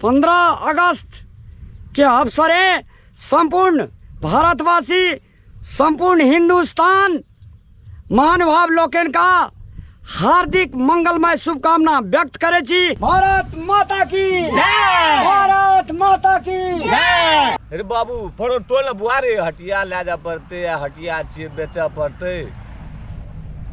15 अगस्त के अवसरे सम्पूर्ण भारतवासी, सम्पूर्ण हिंदुस्तान महानुभाव लोकनि का हार्दिक मंगलमय शुभकामना व्यक्त करै छी। भारत माता की जय, भारत माता की जय। अरे बाबू फरो तोड़ ने बुआ रे, हटिया ले जा पड़ते आ हटिया छियै बेचऽ पड़ते।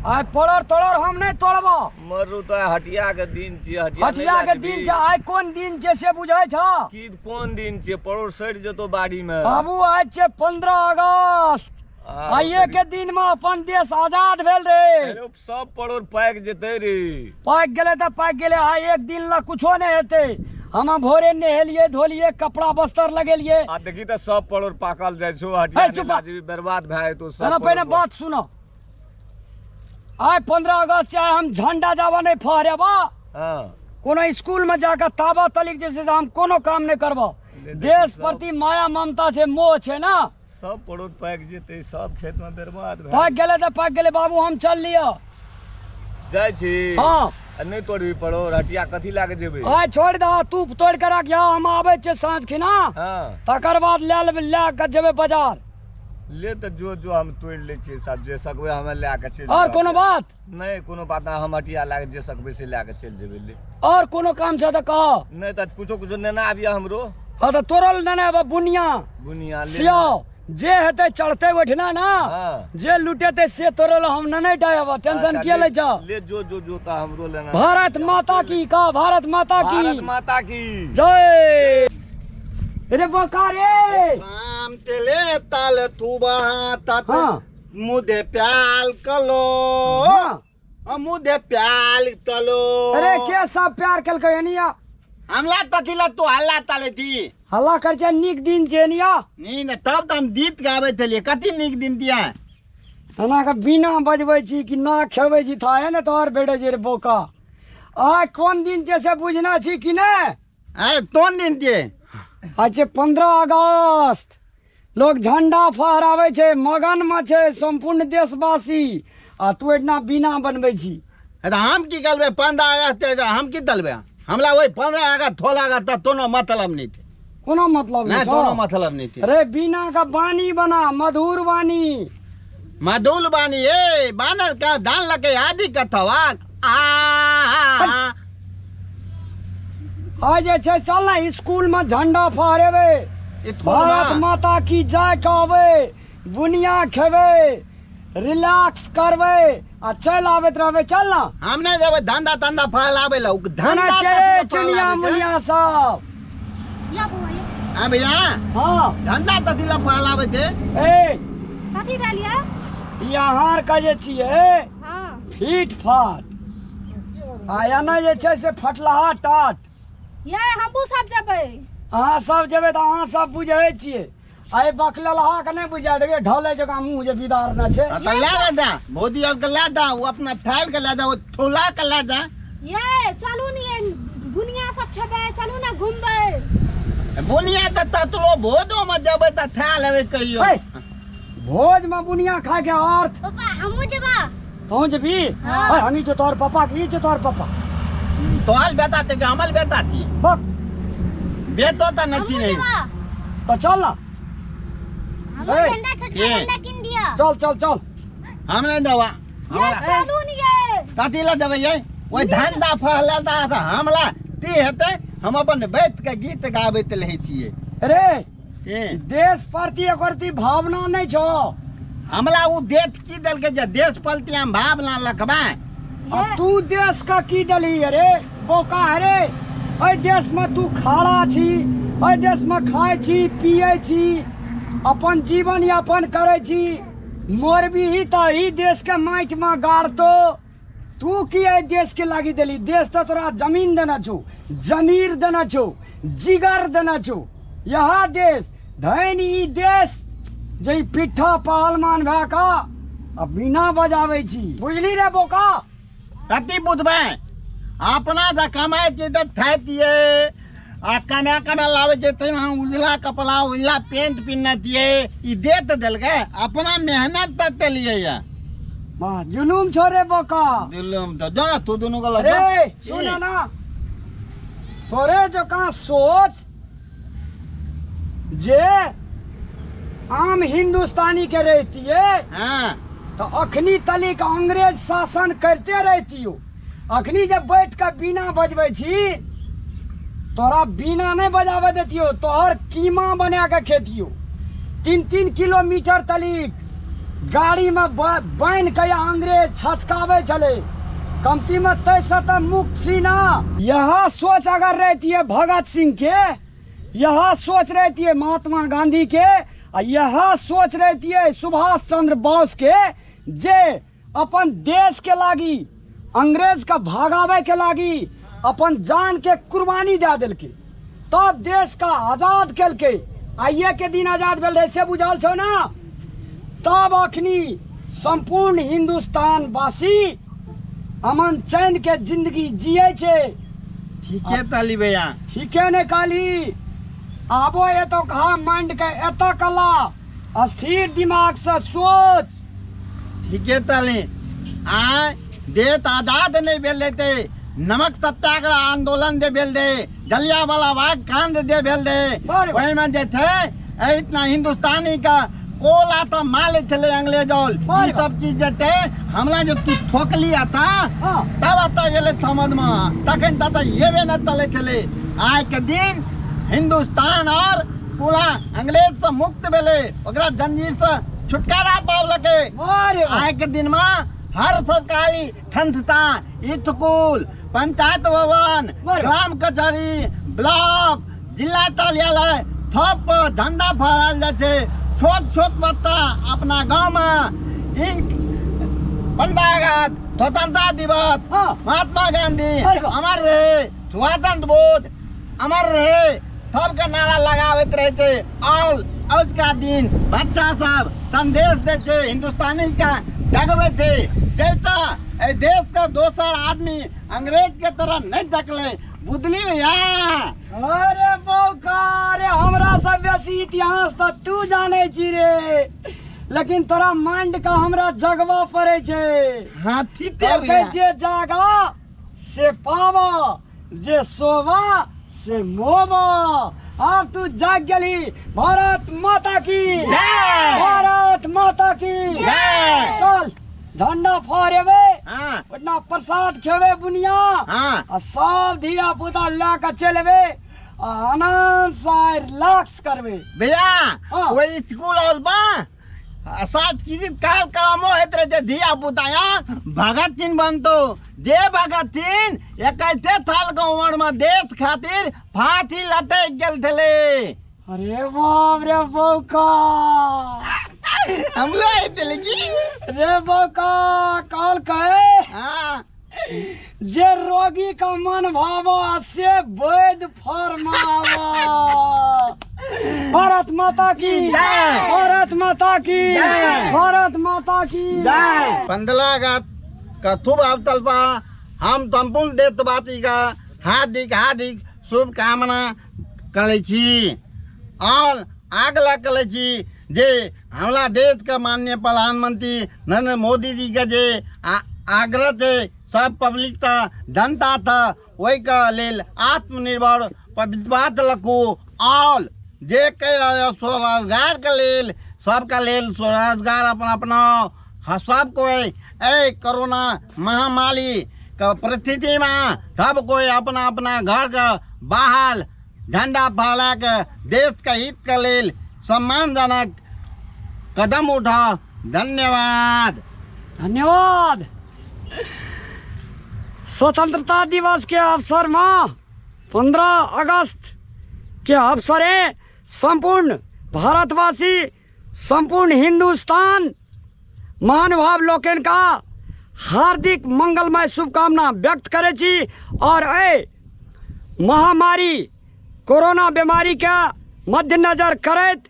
आइ पड़र तोड़र हम नहि तोड़बो। मरू तो हटिया के दिन छियै, हटिया नहि हटिया लए के जेबही। दिन छै, आइ कोन दिन छै से बुझै छ? की कोन दिन छियै? परोड़ सड़ि जेतौ बाड़ी में। बाबू आज छै 15 अगस्त, आइए के दिन में अपन देश आजाद भेल रे। अरे सब परोड़ पाकि जेतै रे। पाकि गेलै तऽ पाकि गेलै, आइ एक दिन ला कुछो नहि हेतै। हम भोरे नहेलियै धोलियै, कपड़ा बस्तर लगेलियै। आ देखी तऽ सब परोड़ पाकल जाइ छौ, हटिया हे, नहि चुप। लए जेबही, बर्बाद भए जेतौ सब। पहिने परोड़। बात सुनो, आइ 15 अगस्त छै, हम झंडा जाबा नहि फहरेबा। कोनो स्कूल में जाकर ताबा तलिक जे छै से हम कोनो काम नहि करबो। ले देखी देश सब। प्रति माया ममता छै, मोह छै ना। सब परोड़ पाकि जेतै, सब खेत में बर्बाद भए पाकि गेलै तऽ पाकि गेलै बाबू, हम चल लिअ। जाइ छी। हँ। आ नहि तोड़बी परोड़ हटिया कथी लए के जेबै? आइ छोड़ि दह, तू तोड़ि के राखिह, हम आबै छियै साँझ खिना। तकर बाद लए लेबै, लए के जेबै बाजार। ले तऽ जो जो, हम तोड़ि लै छियै सब, जे सकबै हमे लए के चलि और जेबै। कोनो बात नहि, कोनो बात नहि, हम हटिया लए के जे सकबै से लए के चलि जेबै। ले और कोनो काम छै तऽ कह। नहि तऽ कुछो कुछो नेना आबिया हमरो। हँ तऽ तोरो लए नेने अयबह बुनिया। बुनिया ले। सियाओ जे हेतै चढ़तै ओहिठिना ना। जे लुटेतै से तोरो लए हम नेने टा अयबह, टेंशन अच्छा, किया ले लै छह? ले जो जो जो, तऽ हमरो लेना। भारत माता की कह, भारत माता की। भारत माता की जय। रे बोका रे, आम तेले ताल थुबा तात। मुदे प्याल कलो। मुदे प्याल तलो। अरे के सब प्यार केलकै एनिया? हमला कथी ला तू हल्ला ताले थी? हल्ला कर छै, नीक दिन छै एनिया। नहीं नहीं, तब तो हम गीत गाबै छलियै, कथी नीक दिन दिया? एना के बिना बजबै छी कि ना खेबै छी था ने तोहर भेटै छै रे बोका। आइ कोन दिन छै से बुझना छी कि नहि? आइ कोन दिन छै? आइ छै 15 अगस्त, लोग झंडा फहराबै छै, मगन मे छै सम्पूर्ण देशवासी, आ तू एहिठिना बिना बनबै छी। तऽ हम की करबै 15 अगस्त छै तऽ हम की दलबै? हमरा ओहि 15 अगस्त 16 अगस्त तक कोनो मतलब नहि छै। कोनो मतलब नहि नहि कोनो छौ? मतलब नहि छै। अरे बिना का बानी बना, मधुर बानी। मधुर बानी ए बानर का धान लके आदि कथवा आ आइ जे छै चल ने स्कूल में झंडा फहरेबै, स्कूल भारत में? माता की जय कहबै, बुनिया खेबै, रिलैक्स करबै आ चलि आबैत रहबै। चल ना। हम नहि जेबै धंधा तंधा फहलाबै लए, उ धंधा धंधा छै कथी लए चुनिया फहलाबै छै? मुनिया सब। या बौआ या। हाँ भैया। हाँ। धंधा कथी लए फहलाबै छै? ए कथी भेल या? ई अहाँ के जे छियै फीट फाट आ एना जे छै से फटलाहा टाट। ये हमहूँ सब जेबै। अहाँ सब जेबै तऽ अहाँ सब बुझै छियै, आ ई बकललहा के नहि बुझा देखियै, ढले जकाँ मुँह जे बिदारने छै। हाँ, तऽ लए दा भौजी आर के लए दा, ओ अपना थाल के लए दा, ओ ठोला के लए दा। ये चलू ने, ये बुनिया सब खेबै, चलू ने घुमबै। बुनिया तऽ ततलो भोजो में जेबै तऽ खा लेबै कहियो। हे, भोज में बुनिया खाय के अर्थ। पापा हमहूँ जेबा। तों जेबी? हाँ। हे, हमी जो तोहर पापा की जो तोहर पापा। तोहर बेटा ते हमर बेटा थी। बक। बेटो तऽ नहीं हमहूँ रही। जेबा। तो चल ना। हमहूँ ए, झंडा छोटका ए। झंडा किन दिया। चल चल चल। हम नहीं देवा। ये चलू ने ये। कथी ला देबै ये? ओहि धंधा फहला दा तऽ हमला ती हेतै, हम अपन बैठ के गीत गाबैत रहै छियै। अरे ए। देश प्रति एकर ती भावना नहीं छो। हमला उ देश की देलकै जे देश प्रति हम भावना रखबै? आ तू देश का की देलही अरे बोका? अरे एहि देश में तू खाड़ा छी, एहि देश में खाइ छी पियै छी, अपन जीवन यापन करै छी, मरबी तऽ एहि देश के माटि में गाड़तो। तू की एहि देश के लागी देली? देश तऽ तोरा जमीन देने छौ, जमीर देने छौ, जिगर देने छौ। यह देश धैन ई देश जे ई पिट्ठा पहलमान भए कऽ आ बिना बजाबै छी। बुझली रे बोका? कथी बुझबै? अपना जे कमाइ छियै तऽ खाइ छियै, आ कमा कमा लाबै छियै ताहिमे हम उजला कपड़ा उजला पेंट पिन्हने छियै। ई देत देलकै? अपना मेहनत तऽ देलियै ये। वाह जुलूम छो रे बोका। जुलूम तो जो ना तू दुनू के लग अरे सुन ना, तोरे जकाँ सोच जे आम हिंदुस्तानी के रहितिए हाँ तऽ अखनी तलिक अंग्रेज शासन करते रहितियो। अखनी जे बैठ के बीना बजबै छी, तोरा बीना नहीं बजावे देतियो, तोहर कीमा बना के खेतियो। 3-3 किलोमीटर तलिक गाड़ी में बान्हि के अंग्रेज छचकाबै छलै। कमती में तैसँ तऽ मुक्त छी ना। यह सोच अगर रहितियै भगत सिंह के, यह सोच रहितियै महात्मा गांधी के, आ यह सोच रहितियै सुभाष चंद्र बोस के, जे अपन देश के लागी अंग्रेज के भागावे के लागी अपन जान के कुर्बानी दे देलकै, तब देश का आजाद केलकै। आइए के दिन आजाद भेल रहे से बुझल छौ ना? तब अखनी संपूर्ण हिंदुस्तान वासी अमन चैन के जिंदगी जिए छै। ठीके तली भैया। ठीके ने कहली। आबो एतो कहा माइंड के एतो कला स्थिर दिमाग से सोच। ठीके तली। आय देश आजाद नहीं भेल रहते, नमक सत्याग्रह आंदोलन दे भेल रहे, जलियांवाला बाग कांड दे भेल रहे, बरोबर। ओहिमे जे छै इतना हिंदुस्तानी का कोला तो माले छलै अंग्रेज और बरोबर। ई सब चीज जे छै हमरा जे तू ठोकली आता हाँ। तब आता एलै समझ में, तखन तक तऽ एबे न तले छलै। आइ के दिन हिंदुस्तान और पूरा अंग्रेज से मुक्त भेलै, ओकरा जंजीर से छुटकारा पावलकै। अरे वाह। आइ के दिन में हर सरकारी संस्था, स्कूल, पंचायत भवन, बरोबर। ग्राम कचहरी, ब्लॉक, जिला कार्यालय सब पर झंडा फहरायल जाइ छै। छोट छोट बच्चा अपना गाँव में इन 15 अगस्त, स्वतंत्रता दिवस, हाँ। महात्मा गांधी अरे वाह। अमर रहे, सुभाष चंद्र बोस अमर रहे, सबके नारा लगाबैत रहै छै। और अजुका दिन बच्चा सब संदेश दै छै, हिंदुस्तानी के जगबै छै, जैसे एहि देश के दोसर आदमी अंग्रेज के तरह नहीं जगलै। बुझली भैया? अरे बौका, अरे हमरा सब बेसी इतिहास तऽ तू जानै छी रे, लेकिन तोरा माइंड के हमरा जगबऽ पड़ै छै। हाँ, ठीके कहलकै भैया। जे जागा से पावा, जे सोवा से मोवा। आब तू जाग गेली। भारत माता की जय। भारत माता की जय। चल झंडा फहरेबै, हाँ। ओतना प्रसाद खेबै बुनिया, हाँ। आ सब धिया पुता लए कऽ चलि एबै आ आनंद से रिलैक्स करबै। भैया, हाँ। ओहि स्कूल और बा सात की काल कामो होइत रहे छै धिया पुता यार भगत सिंह बनतो। जे भगत सिंह 21 साल के उम्र में देश खातिर फांसी लटक गेल छलै। अरे बाप रे बौका, हमलो आइ देले की रे बौका, कहल कहे हाँ। जे रोगी का मन भावा से वैद फरमावा। भारत माता की जय। भारत माता की जय। भारत माता की जय। 15 अगस्त का शुभ अवसर पर हम संपूर्ण देशवासी का हार्दिक हार्दिक शुभकामना करै छी और आग्रह करै छी जे हमरा देश के माननीय प्रधानमंत्री नरेंद्र मोदी जी के जे आग्रह छै सब पब्लिक त जनता त ओहिके लेल आत्मनिर्भर पर विश्वास रखू और जे कहि रहल स्वरोजगार के लेल सबके लेल स्वरोजगार अपना अपना सब कोई एहि कोरोना महामारी के परिस्थिति में सब कोई अपना अपना घर के बाहर झंडा फहरा के देश के हित के लेल सम्मानजनक कदम उठा। धन्यवाद। धन्यवाद। स्वतंत्रता दिवस के अवसर में 15 अगस्त के अवसरे संपूर्ण भारतवासी, संपूर्ण हिंदुस्तान महानुभाव लोकनि का हार्दिक मंगलमय शुभकामना व्यक्त करै छी और एहि महामारी कोरोना बीमारी के मद्देनजर करैत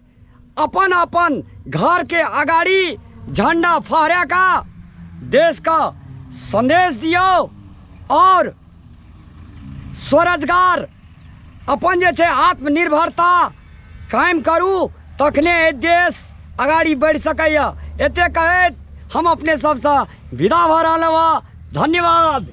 अपन अपन घर के अगाड़ी झंडा फहरा का देश का संदेश दियो और स्वरोजगार अपन जे छै आत्मनिर्भरता कायम करू, तखने एहि देश अगाड़ी बढ़ि सकैए। एते कहैत हम अपने सबसँ विदा भऽ रहलहुँ हँ। धन्यवाद।